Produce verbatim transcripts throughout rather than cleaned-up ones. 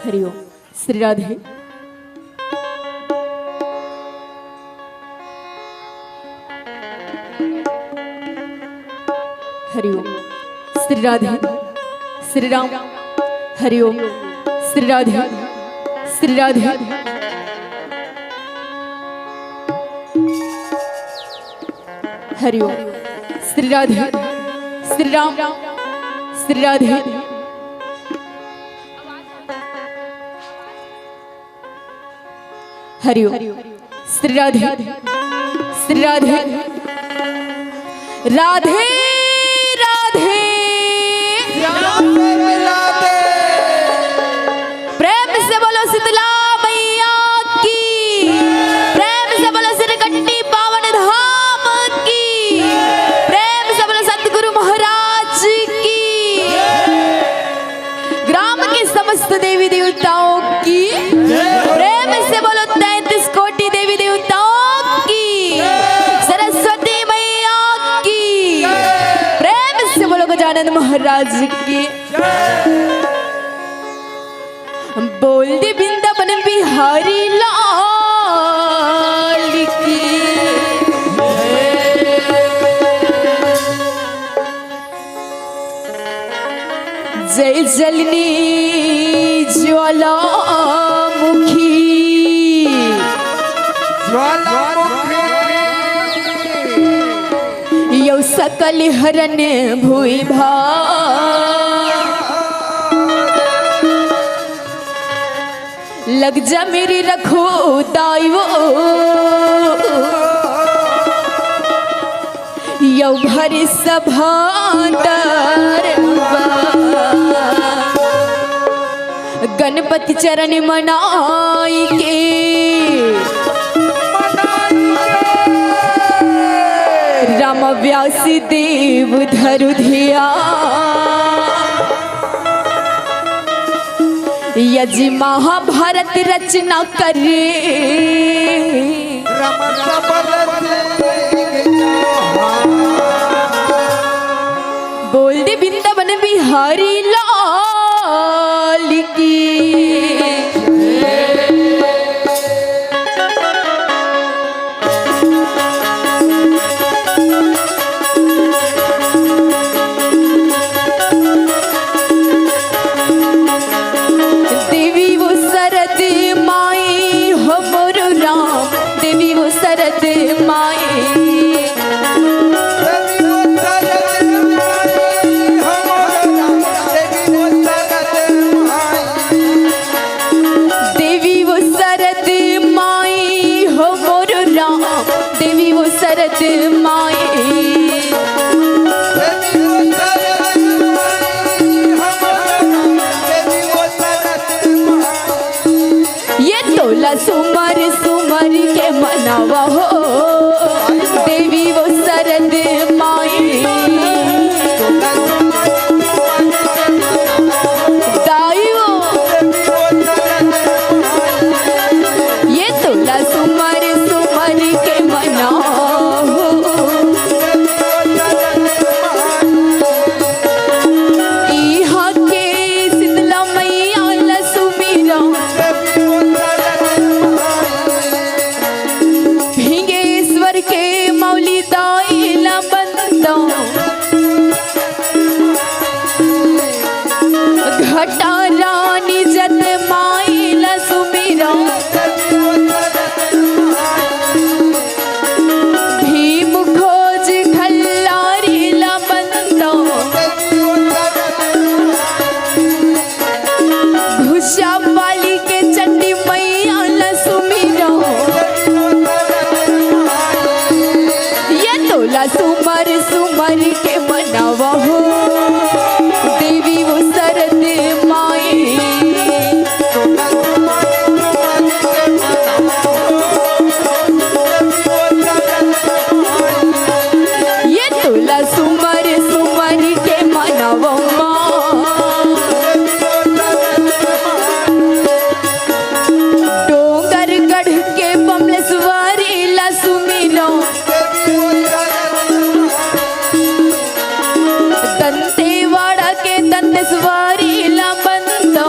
हरि ओम। श्री राधे। हरि ओम। श्री राधे। श्री राम। हरि ओम। श्री राधे। श्री राधे। हरि ओम। श्री राधे। श्री राम। श्री राधे। हरि ओम। श्री राधे। श्री राधे। राधे राधे। प्रेम से बोलो शीतला मैया की। प्रेम से बोलो श्री कंठी पावन धाम की। प्रेम से बोलो सतगुरु महाराज की। ग्राम के समस्त देवी देवताओं की। प्रेम से बोलो तैंतीस कोटि देवी देवताओं की। सरस्वती मैया की। प्रेम से बोलो गजानन महाराज की। बोल दे वृंदावन बिहारी लाल की। जय जलनी ज्वालामुखी। ज्वालामुखी। यौ सकल हरन भुइ भार। लग जा मेरी रखो दाई वो। यौ भर सभा दरबार। गणपति चरण मनाई के। राम व्यास देव धरु ध्यान। यजि महाभारत रचना करे। बोल दे वृंदावन बिहारी लाल की। देवी वो सरद माई हो मोर राम, देवी वो सरद माई। देवी वो सरद माई हो मोर राम, देवी वो सरद माई। ये तोला सुमर सुमर के मनावा हो, देवी वो सरद माई। दाई वो, ये तोला सुमर सुमर के मनावा हो। इहाँ के शीतला मैया ला सुमिरा। भिंगेश्वर के मौली दाई ला बंदो। घटा रानी जत माई ला सुमिरा। भीम खोज खल्लारी ला बंदो। घुसा पाली के चंडी मैया ला सुमिरो। ये तोला सुमर सुमर के मनावा हो, देवी वो सरद माई। ये तोला सुमर सुमर के मनावा माँ। डोंगरगढ़ के बमलेश्वरी ला सुमिरो। दंतेवाड़ा के दंतेश्वरी ला बंदो।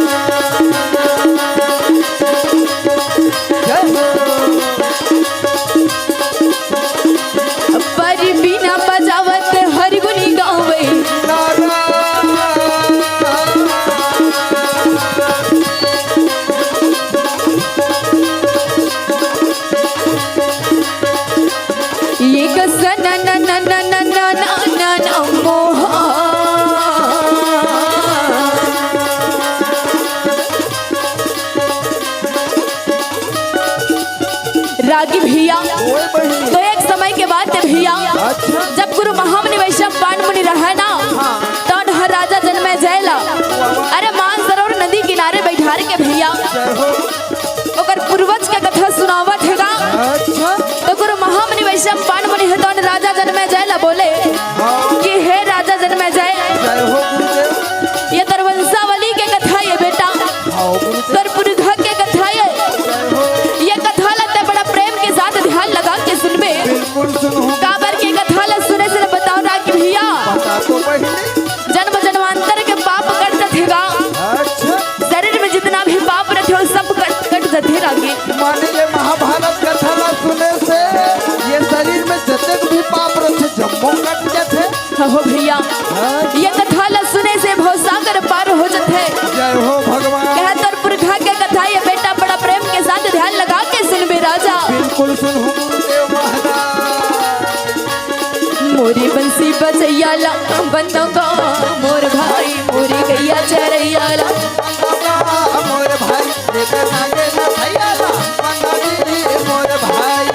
पर बीना बजावत हर गुनी गावे। ये कसन न न न न न न न न मोहा। रागी भैया, ओए बहिनी। तो एक समय के बात है भैया, अच्छा। जब गुरु महामुनि वैशंपायन मुनि रहे ना, हाँ। तो उन्हें राजा जनमेजय ला, वाह, वाह। अरे मानसरोवर नदी किनारे बैठार के भैया, जय हो। ओकर पूर्वज के कथा सुनावत हे गा। अच्छा। तो गुरु महामुनि वैशंपायन मुनि हे तो राजा जनमेजय ला बोले हाँ। कि हे राजा जनमेजय, जय हो गुरुदेव। ये तोर वंशावली के कथा ये बेटा, हाँ गुरुदेव। तोर पुरखा के कथा ये। जय हो। ये कथा ला ते बड़ा प्रेम के साथ ध्यान लगा के सुनबे। बिल्कुल सुनहूँ। काबर के कथा ला सुने से बताओ रागी भैया। बता तो बहिनी। जन्म जन्मांतर के पाप कट जथे गा। अच्छा। शरीर में जितना भी पाप रथे, वो सब कट, कट जथे रागी। माने ये महाभारत कथा ला सुने से ये शरीर में जतेक भी पाप रथे, जम्मो कट जथे। हाँ हो भैया, हाँ। ये कथा ला सुने से भवसागर पार हो जथे। जय हो भगवान। कहे तोर पुरखा के कथा ये बेटा, बड़ा प्रेम के साथ ध्यान लगा के सुनबे राजा। बिल्कुल सुनहूँ गुरुदेव महाराज। मोरी बंसी बजैया ला बंदों को, मोर भाई मोरी गैया चरैया ला। मोर भाई, देखे लागे ना भैया ला, बंगाली मोर भाई।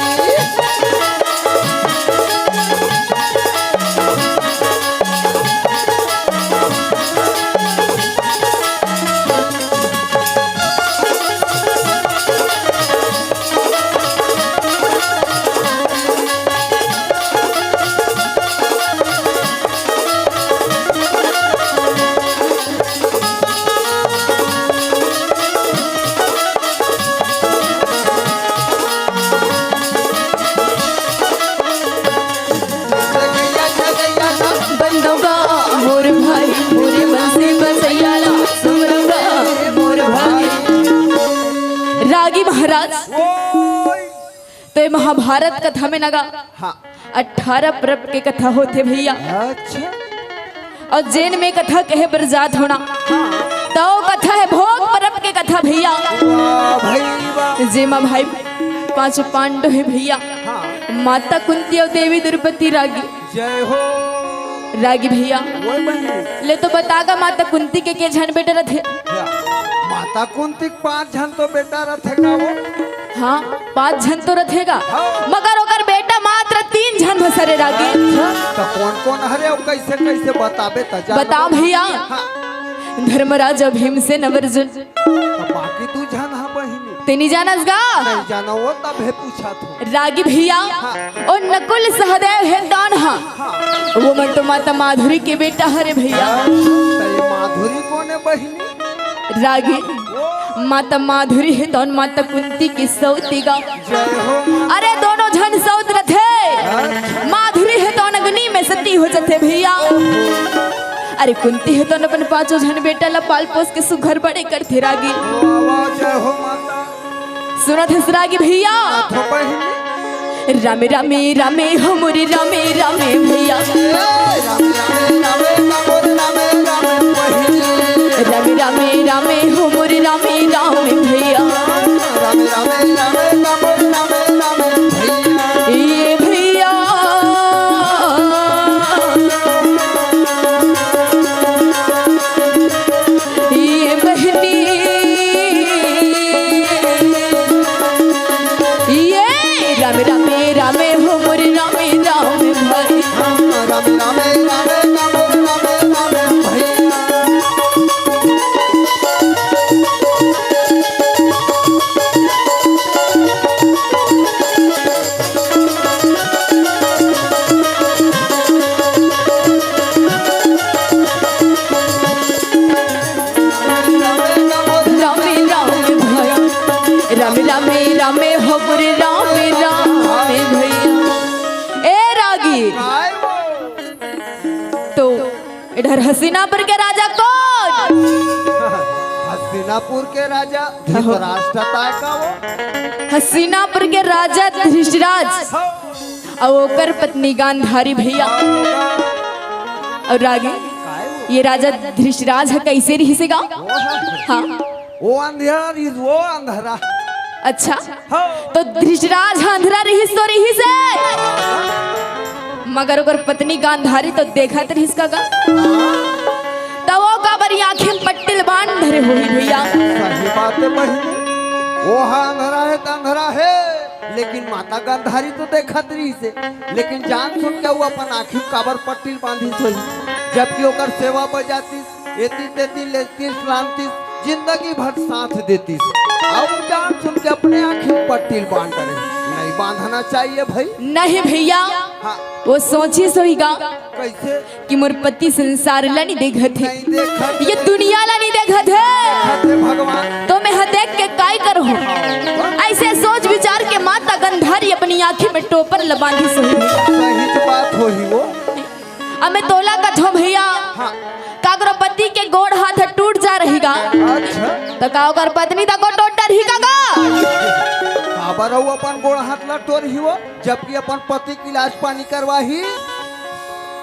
महाभारत कथा में नगा हाँ। अठारह पर्व के कथा होथे भैया। अच्छा। अउ जेन में कथा कहे बर जात हों ना, त ओ कथा हे भोग पर्व के कथा भैया। वाह भाई वाह। जेमा भाई पांचों पांडव हे भैया, हाँ। माता कुंती अउ देवी द्रौपदी रागी। जय हो। रागी भैया, ओए बहिनी। ले तो बता गा, माता कुंती के के झन बेटा रथे? या, माता कुंती के पांच झन तो बेटा रथे का वो? हाँ, पांच झन तो रथे गा, हाँ। मगर ओकर बेटा मात्र तीन झन भसरे रागी। अच्छा, तो कौन कौन हरे अउ कैसे कैसे बताबे त जान बताओ भैया। हाँ। धर्मराज, भीमसेन, अर्जुन। त बाकी दू झन हा बहिनी। ते नी जानस गा? नहीं जाना वो तब हे पूछा थो। रागी भैया, हाँ। ओ नकुल सहदेव हे तौन हा। हाँ। वो मन तो माता माधुरी के बेटा हरे भैया। हाँ, त ये माधुरी कौन हे बहिनी? रागी, वो। माता माधुरी हे तौन माता कुंती के सौती गा। जय हो माता। अरे दोनों झन सौत रथे। हाँ। माधुरी हे तौन अग्नि में सती हो जथे भैया। अरे कुंती हे तौन अपन पांचों झन बेटा ला पाल पोस के सुघर बड़े करथे रागी। वाह, वाह, जय हो माता। सुनत हस रागी भैया। माथो बहिनी। रामे रामे रामे हो मोरे रामे रामे भैया। ए, रामे रामे रामे रामे रामे रामे बहिनी। रामे रामे रामे हो मोरे रामे रामे भैया। रामे रामे रामे रामे रामे रामे भैया। ये भैया, ये बहिनी, ये रामे रामे रामे हो मोरे रामे रामे भाई। रामे रामे रामे रामे रामे रामे भैया। रामे रामे भाई, रामे रामे रामे हो गुरु रामे रामे भैया। ए रागी, तो इधर हस्तिनापुर के राजा कौन? हस्तिनापुर के राजा धृतराष्ट्र ताय का वो? हस्तिनापुर के राजा धृतराज। हाँ। अउ ओकर पत्नी गांधारी भैया। अउ रागी, काय वो? ये राजा धृतराज ह कैसे रहिस गा? वो है। हाँ। वो अंधेरा रहिस, वो अंधरा। अच्छा। हाँ। तो धृतराज ह अंधरा रहिस तो रहिस हे। मगर ओकर पत्नी गांधारी तो देखत रहिस का गा? हाँ। त वो काबर आँखी म पट्टी ल बांध धरे होही भैया? सही बात हे बहिनी। वो ह अंधरा हे त अंधरा हे। लेकिन माता गांधारी तो देखत रहिस हे, लेकिन जान सुन के वो अपन आँखी काबर पट्टी ल बांधिस होही, जबकि ओकर सेवा बजातिस, एती तेती लेतिस लानतिस, जिंदगी भर साथ देतिस। अब जान सुन के अपने आँखी पट्टी ल बांध रहे, नहीं बांधना चाहिए भाई। नहीं भैया, हाँ। वो सोचिस होही गा। कैसे? कि मोर पति संसार ला नी देखत हे, नहीं देखत। ये दुनिया ला नी देखत हे। देखत हे भगवान। तो मैं ह देख के काय करहूँ? हाँ। ऐसे सोच विचार के माता गंधारी अपनी आँखी में टोपर ल बांधिस होही। सही बात होही वो। अब मैं तोला कथों भैया, हाँ। काकरो पति के गोड़ हाथ टूट जा रही गा। अच्छा। तो का ओकर पत्नी तको टोट डरही का गा? काबर अउ अपन गोड़ हाथ ला टोरही वो? जबकि अपन पति के इलाज पानी करवाही,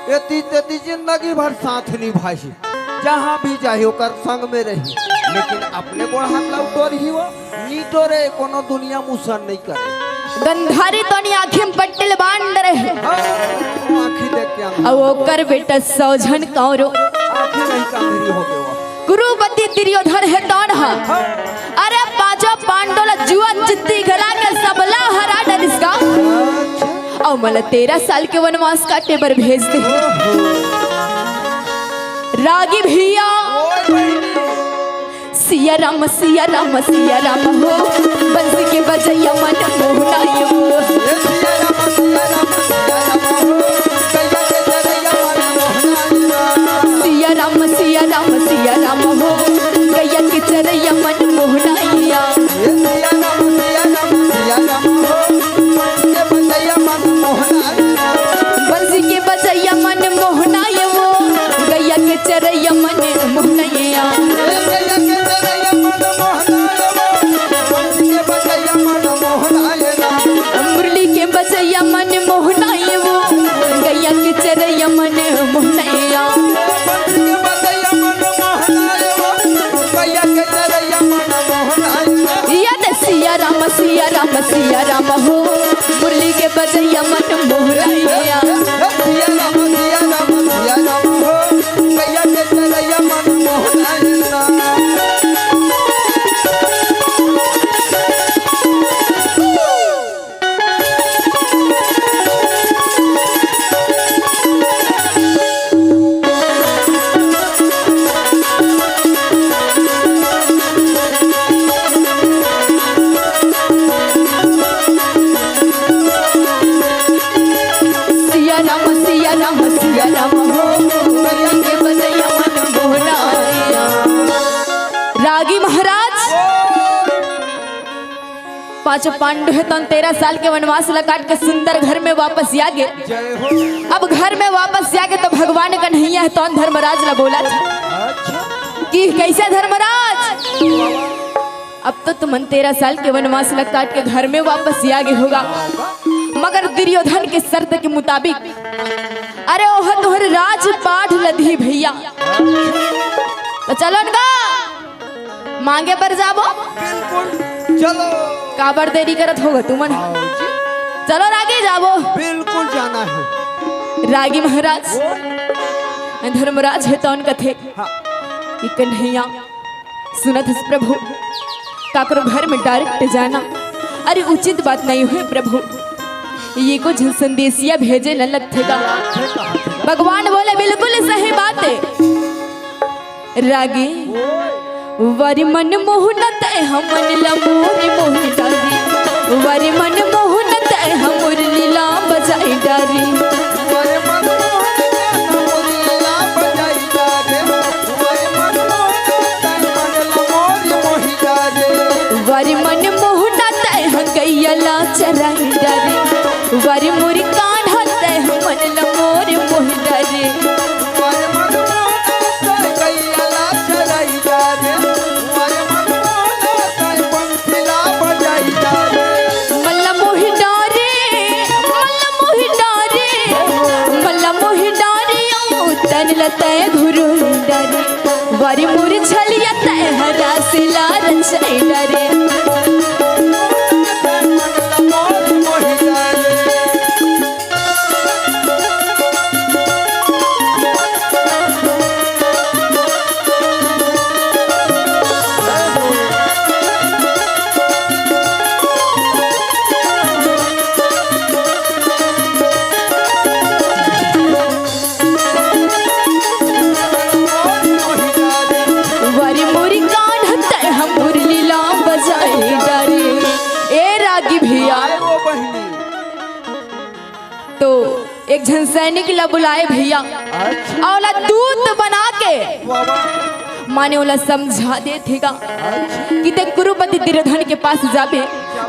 एती तेती जिंदगी भर साथ निभाही, जहाँ भी जाही ओकर संग में रही, लेकिन अपने गोड़ हाथ ला टोरही वो, नी टोरे, कोनो दुनिया मुसन नहीं करे। गंधारी तो नी आँखी म पट्टी ल बांध रहे। हाँ, आँखी देख के आंधी। अउ ओकर बेटा सौ झन कौरव। आँखी नहीं कांधरी हो गए वो। कुरुपति दुर्योधन हे तौन हा। हाँ। अरे पांचों पांडव ला जुआ चित्ती घला के सबला हरा डरिस गा। अउ मोला तेरह साल के वनवास काटे बर भेज दे। रागी भैया। सिया राम, सिया राम, सिया राम हो, बंसी के बजैया मन मोहनाई हो। सिया राम, सिया राम, सिया राम हो, गैया के चरैया मन मोहनाइया। बंसी के बजैया मन मोहनाए वो, गैया के चरैया मन मोहनाइया। मुरली बजैया मन मोहना ए, ए, ए, ए, सिया राम, सिया राम, सिया राम हो, गैया के चरैया मन मोहना ए। सिया राम, सिया राम, सिया राम हो, बजैया के बजैया मन मोहना ए। रागी महाराज, पांचों पांडव हे तौन तेरह साल के वनवास ला काट के सुंदर घर में वापस आ गे। जय हो। अब घर में वापस आ गे तो भगवान कन्हैया हे तौन धर्मराज ला बोलत हे अच्छा। कि कैसे धर्मराज, अब तो तुमन तेरह साल के वनवास ला काट के घर में वापस आ गे होगा, मगर दुर्योधन के शर्त के मुताबिक, अरे ओह तोहर राजपाट ला दिही भैया, तो चलो न गा मांगे बर जाबो। बिल्कुल, चलो। काबर देरी करत होगा तुमन? आओ जी। चलो रागी जाबो। बिल्कुल जाना है। रागी महाराज, बोल। धर्मराज हे तौन कथे हाँ। कि कन्हैया, सुनत हस प्रभु, काकरो घर में direct जाना, अरे उचित बात नहीं होय प्रभु। ये को झन संदेशिया भेजे न लगथे का। भगवान बोले, बिल्कुल सही बात है। रागी, वर मन मोहन तय हमन ला मोर मोहि डारी, वर मन मोहन तय हमर लीला बजाई डारी। वर मन मोहन तय हमर लीला बजाई डारे, वर मन मोहन तय हमन ला मोर मोहि डारे। वर मन मोहन तय ह गैया ला चराई डारे, वर मोर कान्हा तय हमन ला मोर मोहि डारे। मल्ला मोहि डारे, मल्ला मोहि डारे, मल्ला मोहि डारे, ओ तन लतय घुरुन डारे, वारी मोर छलिया तय हरा सिला रचय डारे। वारी मोरी कान्हा तय ह मुरली ला बजाई डारे। ए रागी भैया, आए वो बहिनी। तो एक झन सैनिक ला बुलाए भैया, अच्छा। अउ ओला दूत बना के वाह, वाह। माने ओला समझा देथे गा अच्छा। कि ते कुरुपति दुर्योधन के पास जाबे,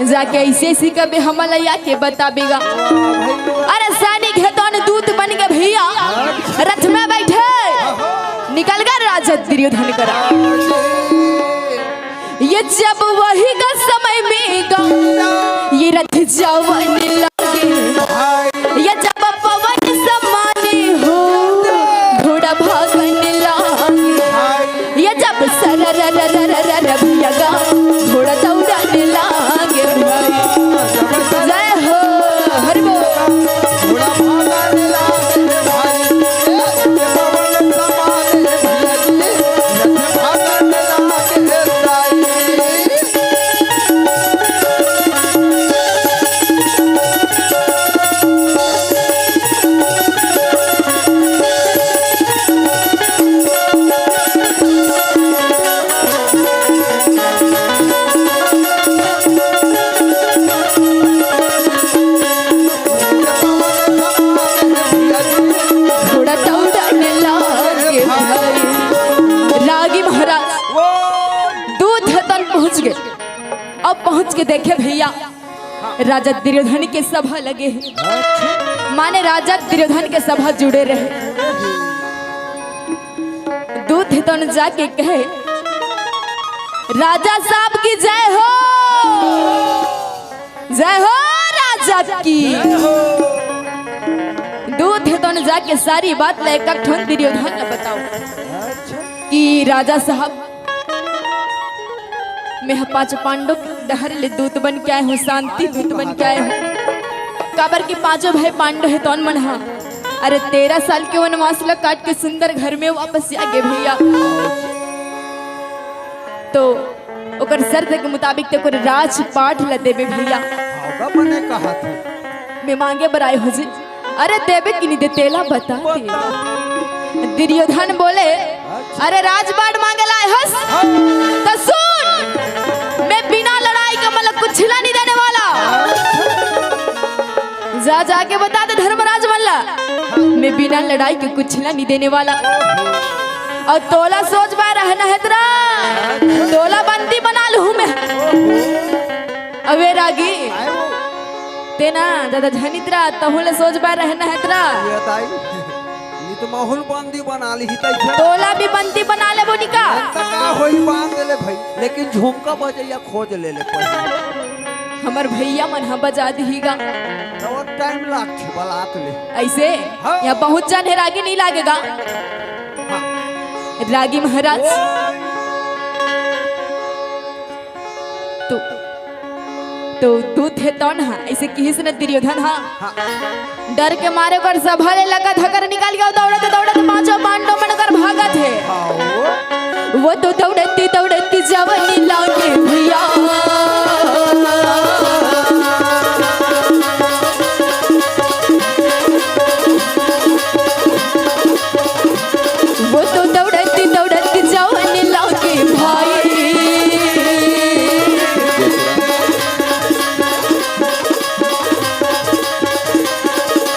जाके ऐसे ऐसे कबे हमन ला आके बताबे गा। वाह, भाई, वाह। अरे सैनिक हे तौन दूत बन के भैया, अच्छा। रथ में बैठे, हाँ, हाँ। निकल गा राजा दुर्योधन करा। अच्छा। ये जब वही का समय में गा, ये रथ जावन लागे। ये जब पवन समाने हो, घोड़ा भागन लागे। ये जब सर र र र र र र भैया गा, घोड़ा दौड़न लागे भाई। जय हो, हरि बोल। थोड़ा दौड़न लागे भाई। रागी महाराज दूत हे तौन पहुंच गे। अब पहुंच के देखे भैया, राजा दुर्योधन के सभा लगे हे, माने राजा दुर्योधन के सभा जुड़े रहे। दूत हे तौन जाके कहे, राजा साहब की जय हो, जय हो राजा की। दूत हे तौन जाके सारी बात ला एक ठन दुर्योधन ला बताओ कि राजा साहब, मैं ह पांच पांडव के डहर ले दूत बन के आए हूँ, शांति दूत बन के आए हूँ। काबर कि पांचों भाई पांडव हे तौन मन हा। अरे, तेरह साल के वनवास ला काट के सुंदर घर में वापस आ गे भैया। तो ओकर शर्त के मुताबिक ते ओकर राजपाट ला देबे भैया। हावड़ा मने कहा था। मैं मांगे बर आए हो जी। अरे, देबे कि नहीं दे, तेला बता दे। दुर्योधन बोले, अरे, राजपाट मांगे ला आए होस? तो सुन, मैं बिना लड़ाई के मतलब कुछ ला नहीं देने वाला। जा जाके बता दे धर्मराज मन ला, मैं बिना लड़ाई के कुछ ला नहीं देने वाला। और तोला सोच बाय रहना हे तरा, तोला बंदी बना लूं मैं। अबे रागी, तेना ज्यादा झनित रहा, तहूं ले सोच बाय रहना हे तरा। ये ताई, नहीं तो माहौल बंदी बना ली ही ताई। तोला भी बंदी बना ले बोनिका। का होई बांध ले भाई, लेकिन झुमका बजैया खोज ले ले पहले। हमर भैया मन ह बजा दिहीगा। तो टाइम लागथे बलात ले। ऐसे? हाँ। यहाँ बहुत जन हे, रागी नहीं लागेगा। रागी महाराज। तो, तो तू थे तौन हा, ऐसे किहिस न दुर्योधन हा। हाँ। डर के मारे ओकर सभा ले लगा धकर निकाल के दौड़त दौड़त पांचों पांडव मन कर भागत हे। वो तो दौड़ती दौड़ती जवनी लागे भैया। वो तो दौड़ती दौड़ती जवनी लागे भाई।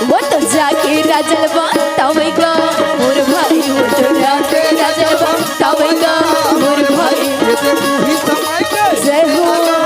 वो तो जाके राजल बतावेगा मोर भाई, वो तो जाके राजल बतावेगा मोर भाई। जय हो।